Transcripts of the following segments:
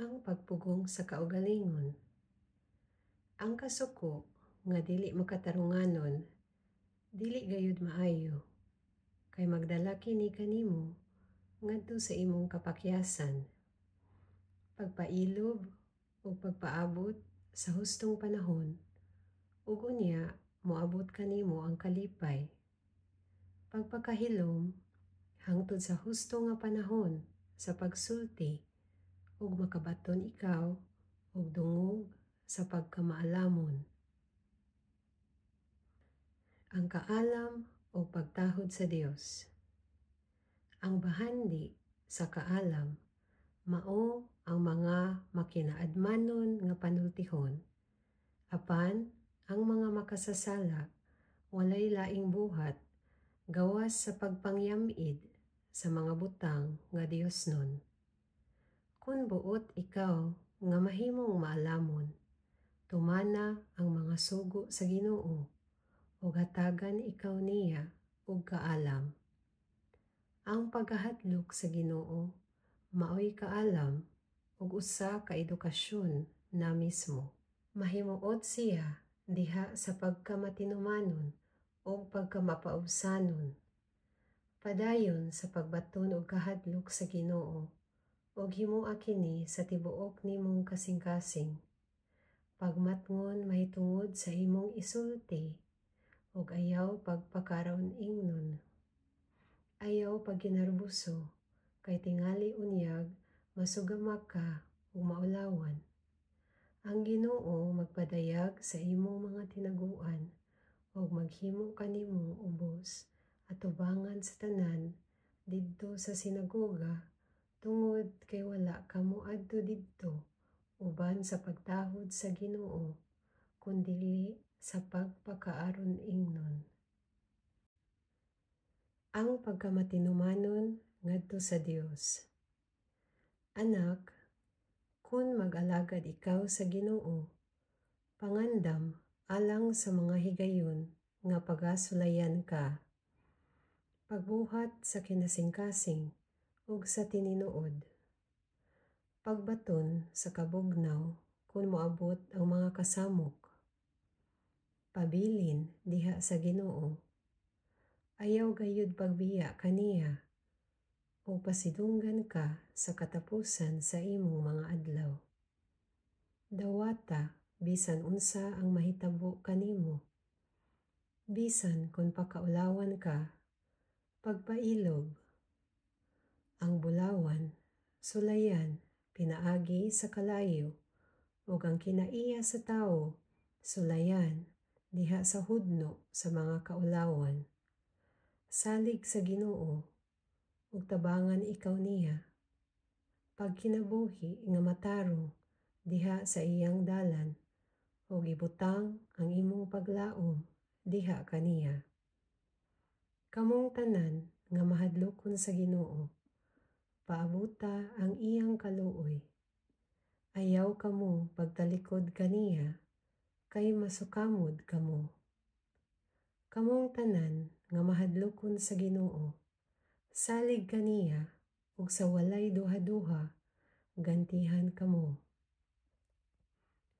Ang pagpugong sa kaugalingon. Ang kasuko nga dili makatarunganon dili gayud maayo, kay magdala kini kanimo ngadto sa imong kapakyasan. Pagpailob ug pagpaabot sa hustong panahon, ug unya moabot kanimo ang kalipay. Pagpakahilom hangtod sa husto nga panahon sa pagsulti, ug makabaton ikaw og dungog sa pagkamaalamon. Ang kaalam ug pagtahod sa Dios. Ang bahandi sa kaalam mao ang mga makinaadmanon nga panultihon, apan ang mga makasasala walay laing buhat gawas sa pagpangyam-id sa mga butang nga diosnon. Kun buot ikaw nga mahimong maalamon, tumana ang mga sugo sa Ginoo, ug hatagan ikaw niya og kaalam. Ang pagkahadlok sa Ginoo maoy kaalam ug usa ka edukasyon na mismo. Mahimuot siya diha sa pagkamatinumanon ug pagkamapaubsanon. Padayon sa pagbaton og kahadlok sa Ginoo ug himoa kini sa tibuok nimong kasing-kasing. Pagmatngon mahitungod sa imong isulti ug ayaw pagpakaraon-ingnon. Ayaw pagkinerboso kay tingali unyag masugama ka ug maulawan. Ang Ginoo magpadayag sa imong mga tinaguan ug maghimo kanimong ubos atubangan sa tanan didto sa sinagoga, tungod kay wala ka moadto didto uban sa pagtahod sa Ginoo, kun dili sa pagpakaaron-ingnon. Ang pagkamatinumanon ngadto sa Dios. Anak, kun mag-alagad ikaw sa Ginoo, pangandam alang sa mga higayon nga pagasulayan ka. Pagbuhat sa kinasingkasing ug sa tinuod. Pagbaton sa kabugnaw kung moabot ang mga kasamok. Pabilin diha sa Ginoo. Ayaw gayud pagbiya kaniya o pasidunggan ka sa katapusan sa imong mga adlaw. Dawata bisan unsa ang mahitabo kanimo. Bisan kung pakaulawan ka, pagpailob. Ang bulawan, sulayan, pinaagi sa kalayo, ug ang kinaiya sa tawo, sulayan, diha sa hudno sa mga kaulawan. Salig sa Ginoo, ug tabangan ikaw niya. Pagkinabuhi nga matarong diha sa iyang dalan, ug ibutang ang imong paglaom diha kaniya. Kamong tanan nga mahadlokon sa Ginoo, paabuta ang iyang kaluoy. Ayaw kamo pagtalikod kaniya, kay masukamod kamo. Kamong tanan nga mahadlokon sa Ginoo, salig kaniya ug sa walay duha-duha gantihan kamo.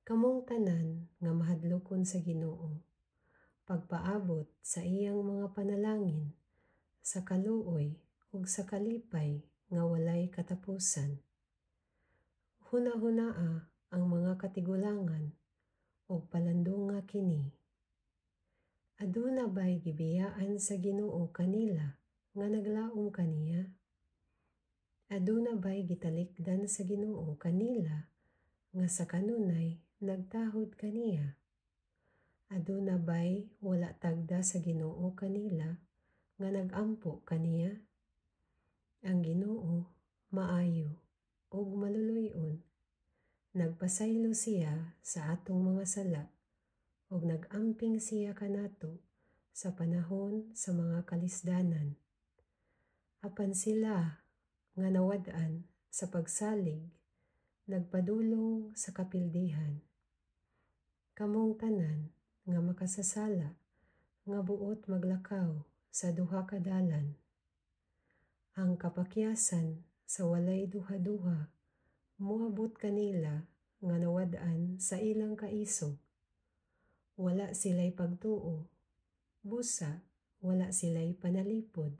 Kamong tanan nga mahadlokon sa Ginoo, pagpaabot sa iyang mga panalangin sa kaluoy ug sa kalipay nga walay katapusan. Huna-hunaa ang mga katigulangan ug palandunga kini. Aduna bay gibiyaan sa Ginoo kanila nga naglaom kaniya? Aduna bay gitalikdan sa Ginoo kanila nga sa kanunay nagtahod kaniya? Aduna bay wala tagda sa Ginoo kanila nga nagampo kaniya? Ang Ginoo maayo ug maluluy-on. Nagpasaylo siya sa atong mga sala ug nag-amping siya kanato sa panahon sa mga kalisdanan. Apan sila nga nawad-an sa pagsalig nagpadulong sa kapildihan. Kamong tanan nga makasasala nga buot maglakaw sa duha ka dalan. Ang kapakyasan sa walay duha-duha Moabot kanila nga nawad-an sa ilang kaisog. Wala sila'y pagtuo, busa wala sila'y panalipod.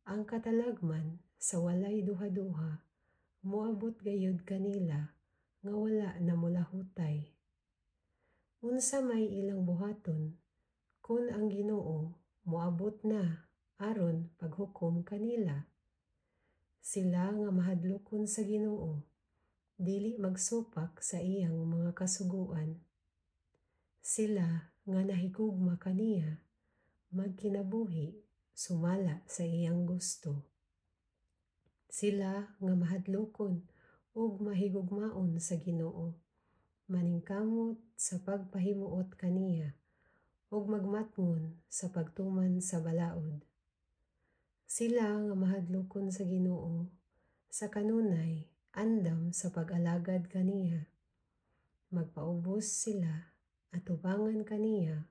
Ang katalagman sa walay duha-duha moabot gayud kanila nga wala na molahutay. Unsa may ilang buhaton kon ang Ginoo moabot na aron paghukom kanila? Sila nga mahadlokon sa Ginoo dili magsupak sa iyang mga kasuguan. Sila nga nahigugma kaniya magkinabuhi sumala sa iyang gusto. Sila nga mahadlokon ug mahigugmaon sa Ginoo maningkamot sa pagpahimuot kaniya ug magmatngon sa pagtuman sa balaod. Sila nga mahadlokon sa Ginoo sa kanunay andam sa pag-alagad kaniya. Magpaubos sila atubangan kaniya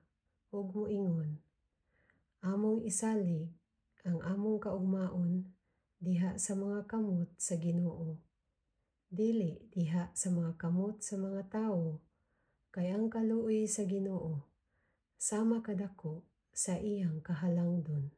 ug moingon, "Among isalig ang among kaugmaon diha sa mga kamot sa Ginoo, dili diha sa mga kamot sa mga tawo, kay ang kaluoy sa Ginoo sama kadako sa iyang kahalangdon."